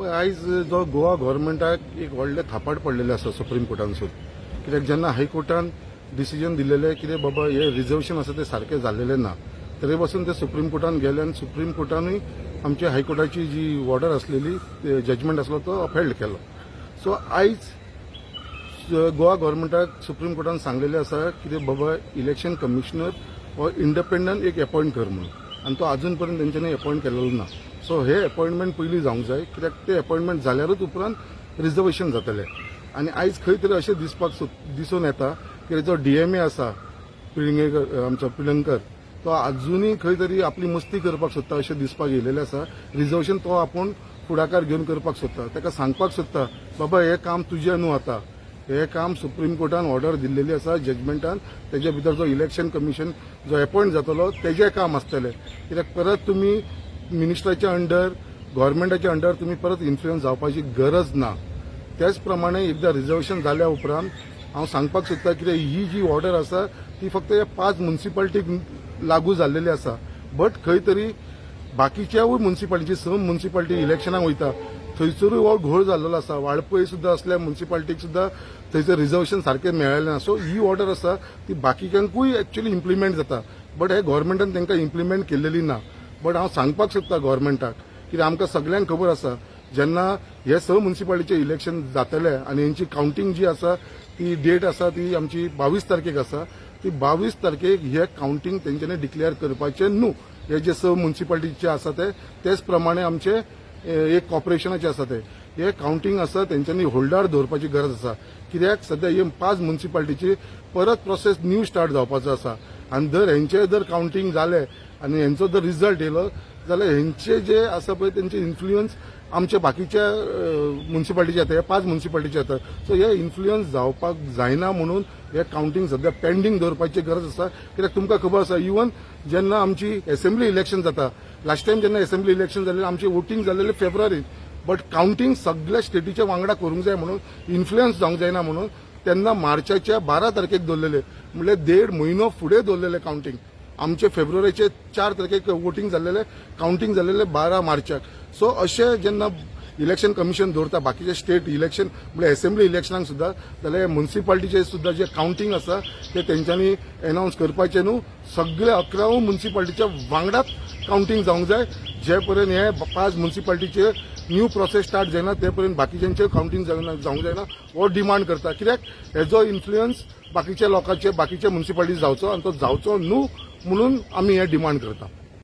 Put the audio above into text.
पळय, आयज जो गोवा गव्हर्मेंटाक एक व्हडलें थापाट पडलेलें आसा सुप्रीम कोर्टानसून, कित्याक जेन्ना हायकोर्टान डिसिजन दिलेलें कितें बाबा हे रिजर्वेशन आसा तें सारकें जाल्लेलें ना, तरी पासून ते सुप्रीम कोर्टान गेले आनी सुप्रीम कोर्टानूय आमच्या हायकोर्टाची जी ऑर्डर आसलेली, जजमेंट आसलो तो अपहेल्ड केलो. सो आयज गोवा गव्हर्मेंटाक सुप्रीम कोर्टान सांगलेलें आसा कितें बाबा इलेक्शन कमिशनर हो इंडिपेंडंट एक अपॉयंट कर म्हणून आनी तो अजून पर्यंत तेंच्यांनी अपॉयंट केलेलो ना. सो हे अपॉयंटमेंट पयलीं जावंक जाय, कित्याक ते अपॉयंटमेंट जाल्यारूच उपरांत रिजर्वेशन जातलें. आनी आयज खंय तरी अशें दिसपाक दिसून येता की जो डीएमए आसा पिळंगेकर, आमचो पिळंगकर, तो अजुनूय खंय तरी आपली मस्ती करपाक सोदता अशें दिसपाक येयलेलें आसा. रिजर्वेशन तो आपूण फुडाकार घेवन करपाक सोदता. ताका सांगपाक सोदता, बाबा हें काम तुजें न्हू, आतां हें काम सुप्रीम कोर्टान ऑर्डर दिल्लेली आसा जजमेंटान, तेजे भितर जो इलेक्शन कमिशन जो अपॉयंट जातलो तेजें काम आसतलें. कित्याक परत तुमी मिनिस्टराच्या अंडर, गव्हर्मेंटाच्या अंडर तुमी परत इन्फ्लुयन्स जावपाची गरज ना. त्याच प्रमाणे एकदां रिजर्वेशन जाल्या उपरांत हांव सांगपाक सोदता कित्याक ही जी ऑर्डर आसा ती फक्त ह्या पांच मुन्सिपालिटीक लागू जाल्लेली आसा, बट खंय तरी बाकीच्यावूय मुन्सिपालिटी, स मुन्सिपालिटी इलेक्शनाक वयता, थंयसरूय हो घोळ जाल्लो आसा. वाळपय सुद्दां असल्या मुन्सिपालिटीक सुद्दां थंयसर रिजर्वेशन सारकें मेळ्ळें ना. सो ही ऑर्डर आसा ती बाकीच्यांकूय एक्चुअली इम्प्लिमेंट जाता, बट हे गव्हर्मेंटान तांकां इम्प्लिमेंट केल्लेली ना. बट हांव सांगपाक सोदता गव्हर्मेंटाक कित्याक आमकां सगल्यांक खबर आसा, जेन्ना हे स मुन्सिपालिटीचे इलेक्शन जातले आनी हेंची कावंटींग जी आसा ती डेट आसा ती आमची 22 तारखेक आसा. ती 22 तारखेक हे कावंटींग तेंच्यांनी डिक्लेअर करपाचें न्हू. हे जे स मुन्सिपालिटीचे आसा ते, तेच प्रमाणे आमचे एक कॉर्पोरेशनाचे आसा ते, हे कावंटींग आसा तेंच्यांनी होल्डार दवरपाची गरज आसा. कित्याक सद्या हे पांच मुन्सिपालिटीची परत प्रोसेस न्यू स्टार्ट जावपाचो आसा आनी जर हेंचे जर कावंटींग जालें आनी हेंचो जर रिजल्ट येयलो जाल्यार हेंचे जे आसा पळय तेंचे इन्फ्लुयन्स आमच्या बाकीच्या मुन्सिपालिटीचे येता, हे पांच मुन्सिपालिटीचे येता. सो हे इन्फ्लुयन्स जावपाक जायना म्हणून हे कावंटींग सद्या पेंडींग दवरपाची गरज आसा. कित्याक तुमकां खबर आसा, इवन जेन्ना आमची एसेंब्ली इलेक्शन जाता, लास्ट टायम जेन्ना एसेंब्ली इलेक्शन जालें, आमचें वोटींग जालेलें फेब्रुवारीन, बट कावंटींग सगळ्या स्टेटीच्या वांगडा करूंक जाय म्हणून, इन्फ्लुयन्स जावंक जायना म्हणून तेन्ना मार्चाच्या 12 तारखेक दवरलेले, म्हणल्यार देड म्हयनो फुडें दवरलेले कावंटींग. आमचे फेब्रुवारीचे 4 तारखेक वोटींग जाल्लेले, कावंटींग जाल्लेले 12 मार्चाक. सो अशें जेन्ना इलेक्शन कमिशन दवरता बाकीचे स्टेट इलेक्शन, म्हणल्यार एसेंब्ली इलेक्शनाक सुद्दां, जाल्यार मुन्सिपालिटीचे सुद्दां जे कावंटींग आसा ते तेंच्यांनी एनावन्स करपाचें न्हू. सगळे 11 मुन्सिपालिटीच्या वांगडाच कावंटींग जावंक जाय. जे पर्यंत हे पांच मुन्सिपालिटीचे न्यू प्रोसेस स्टार्ट जायना ते पर्यंत बाकीच्यांचे कावंटींग जावंक जायना हो डिमांड करता. कित्याक हेजो इन्फ्लुयन्स बाकीच्या लोकांचे, बाकीच्या मुन्सिपालिटी जावचो आनी तो जावचो न्हू म्हणून आमी हे डिमांड करता.